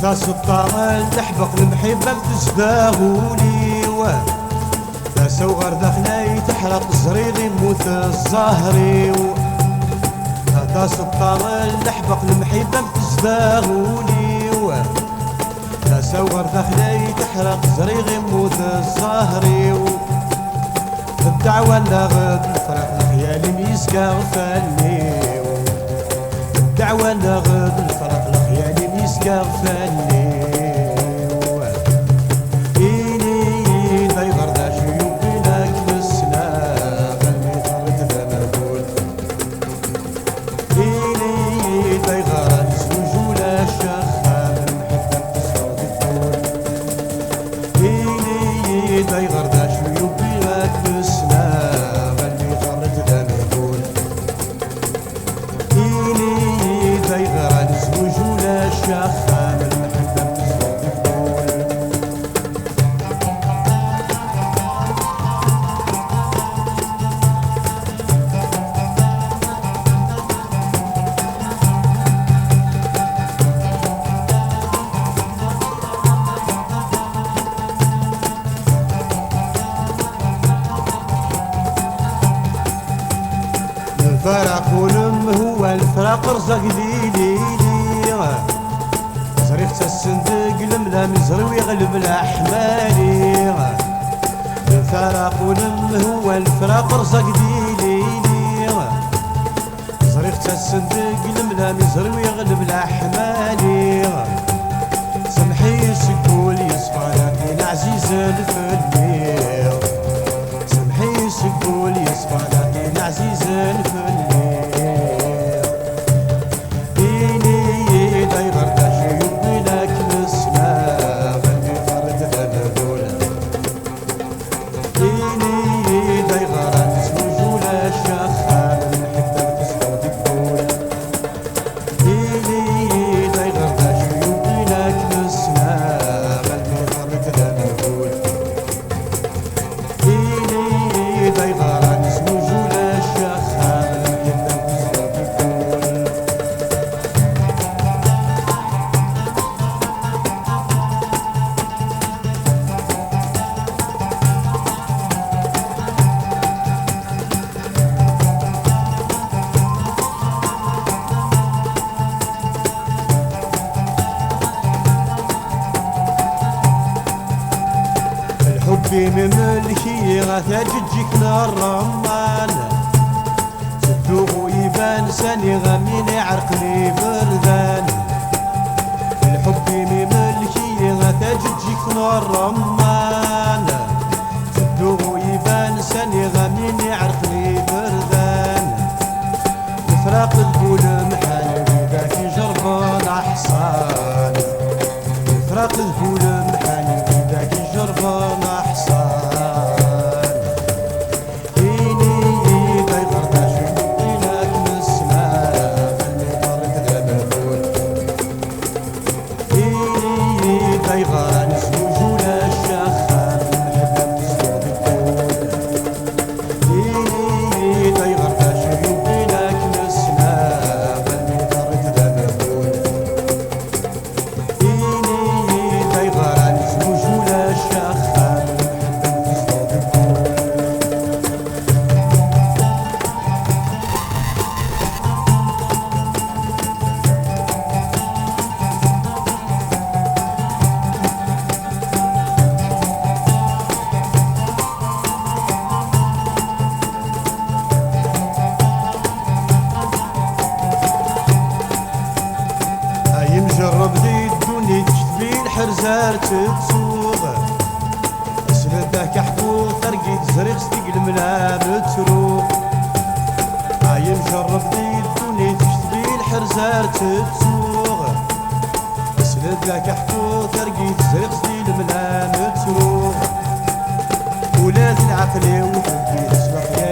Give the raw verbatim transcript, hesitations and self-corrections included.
Aseṭṭa n leḥbeq lemḥibba tezdeɣ ul-iw. Tasa-w ɣer daxel ay teḥreq, ẓriɣ immut zzher-iw. Taseṭṭa n leḥbeq lemḥibba tezdeɣ ul-iw. Tasa-w ɣer daxel ay teḥreq, ẓriɣ immut zzher-iw. Ddeɛwa neɣ d lefraq, lexyal-im yezga ɣef allen-iw. Ddeɛwa neɣ d lefraq, lexyal-im yezga ɣef allen-iw. Ini-yi-d ayɣer, d acu yewwin ad kem-ssneɣ, almi terriḍ d amagul. Ini-yi-d ayɣer ad nezweǧ ulac axxam, lemḥibba tezdeɣ di ṭṭul. Ini-yi-d ayɣer, d acu yewwi ad kem-ssneɣ, almi terriḍ d amagul. Ini-yi-d ayɣer ad nezweǧ ulac axxam, lemḥibba tezdeɣ di ṭṭul. Lfaraq ur nemhuwa, lefraq rẓag d ilili. Ẓriɣ-tt ass-n deg lemlam, ẓriɣ iɣleb leḥmali. Lfaraq ur nemhuwa, lefraq rẓag d ilili. Ẓriɣ-tt ass-n deg lemlam, ẓriɣ iɣleb leḥmali. Semḥ-iyi seg wul yeṣfan, a tin ɛzizen fell-i. Semḥ-iyi seg wul yeṣfan, a tin ɛzizen fell-i. Ini-yi-d ayɣer, d acu yewwin ad kem-ssneɣ, almi terriḍ d amagul. Ini-yi-d ayɣer ad nezweǧ ulac axxam, lemḥibba tezdeɣ deg wul. Ini-yi-d ayɣer, d acu yewwin ad kem-ssneɣ, almi terriḍ d amagul. Ini-yi-d ayɣer ad nezweǧ ulac axxam, lemḥibba tezdeɣ deg wul. Lḥubb-im imlek-iyi ɣer taǧeǧǧigt n ṛṛeman. Tedduɣ u iban sani ɣer min iɛerqen iberdan. Lḥubb-im imlek-iyi ɣer taǧeǧǧigt n ṛṛeman. Tedduɣ u iban sani ɣer min iɛerqen iberdan. Lefraq d bu lemḥan, widak ijerben aḥṣan. Lefraq d bu lemḥan, widak ijerben aḥṣan. Ini-yi-d ayɣer, d acu yewwin ad kem-ssneɣ, almi terriḍ d amagul. Ini-yi-d ayɣer ad nezweǧ ulac axxam, lemḥibba tezdeɣ deg wul. Ini-yi-d ayɣer, d acu yewwin ad kem-ssneɣ, almi terriḍ d amagul. Ini-yi-d ayɣer ad nezweǧ ulac axxam, lemḥibba tezdeɣ deg wul. Ay imjerreb di ddunit, kteb i lḥerz ar tettuɣ. Slet-ak aḥeqquɣ targit, ẓriɣ-tt deg lemlam ttruɣ. Ay imjerreb di ddunit, kteb i lḥerz ar tettuɣ. Slet-ak aḥeqquɣ targit, ẓriɣ-tt di lemlam ttruɣ. Ula d lɛeql-iw ḥebbi-t s lexyal.